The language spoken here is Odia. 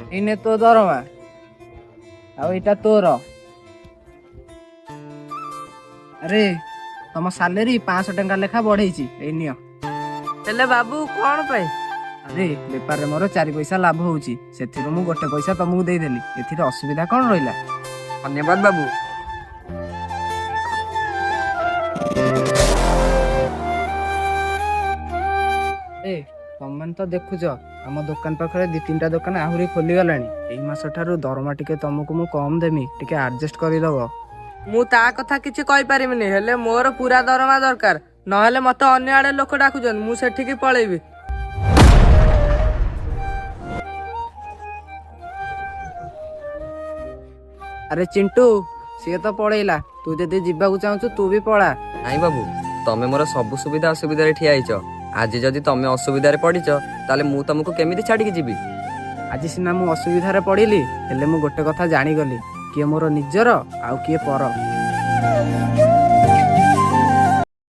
ଏଇନେ ତୋ ଦରମା, ଆଉ ଏଇଟା ତୋର। ଆରେ, ତମ ସାଲେରୀ 500 ଟଙ୍କା ଲେଖା ବଢେଇଛି, ଏଇ ନିଅ। ହେଲେ ବାବୁ, କଣ ପାଇଁ? ଆରେ, ବେପାରରେ ମୋର 4 ପଇସା ଲାଭ ହଉଛି, ସେଥିରୁ ମୁଁ ଗୋଟେ ପଇସା ତମକୁ ଦେଇଦେଲି। ଏଥିରେ ଅସୁବିଧା କଣ ରହିଲା? ଧନ୍ୟବାଦ ବାବୁ। ଏ, ତମମାନେ ତ ଦେଖୁଛ, ଆମ ଦୋକାନ ପାଖରେ ଦି ତିନିଟା ଦୋକାନ ଆହୁରି ଖୋଲିଗଲାଣି। ଏଇ ମାସ ଠାରୁ ଦରମା ଟିକେ ତମକୁ ମୁଁ କମ ଦେମି, ଟିକେ ଆଡଜଷ୍ଟ କରିଦବ। ମୁଁ ତା କଥା କିଛି କହିପାରିବିନି, ହେଲେ ମୋର ପୁରା ଦରମା ଦରକାର। ନହେଲେ ମତେ ଅନ୍ୟ ଆଡେ ଲୋକ ଡାକୁଛନ୍ତି, ମୁଁ ସେଠିକି ପଳେଇବି। ଆରେ ଚିଣ୍ଟୁ, ସିଏ ତ ପଳେଇଲା, ତୁ ଯଦି ଯିବାକୁ ଚାହୁଁଛୁ ତୁ ବି ପଳା। ନାଇଁ ବାବୁ, ତମେ ମୋର ସବୁ ସୁବିଧା ଅସୁବିଧାରେ ଠିଆ ହେଇଛ। ଆଜି ଯଦି ତମେ ଅସୁବିଧାରେ ପଡ଼ିଛ, ତାହେଲେ ମୁଁ ତମକୁ କେମିତି ଛାଡ଼ିକି ଯିବି? ଆଜି ସିନା ମୁଁ ଅସୁବିଧାରେ ପଡ଼ିଲି, ହେଲେ ମୁଁ ଗୋଟେ କଥା ଜାଣିଗଲି, କିଏ ମୋର ନିଜର ଆଉ କିଏ ପର।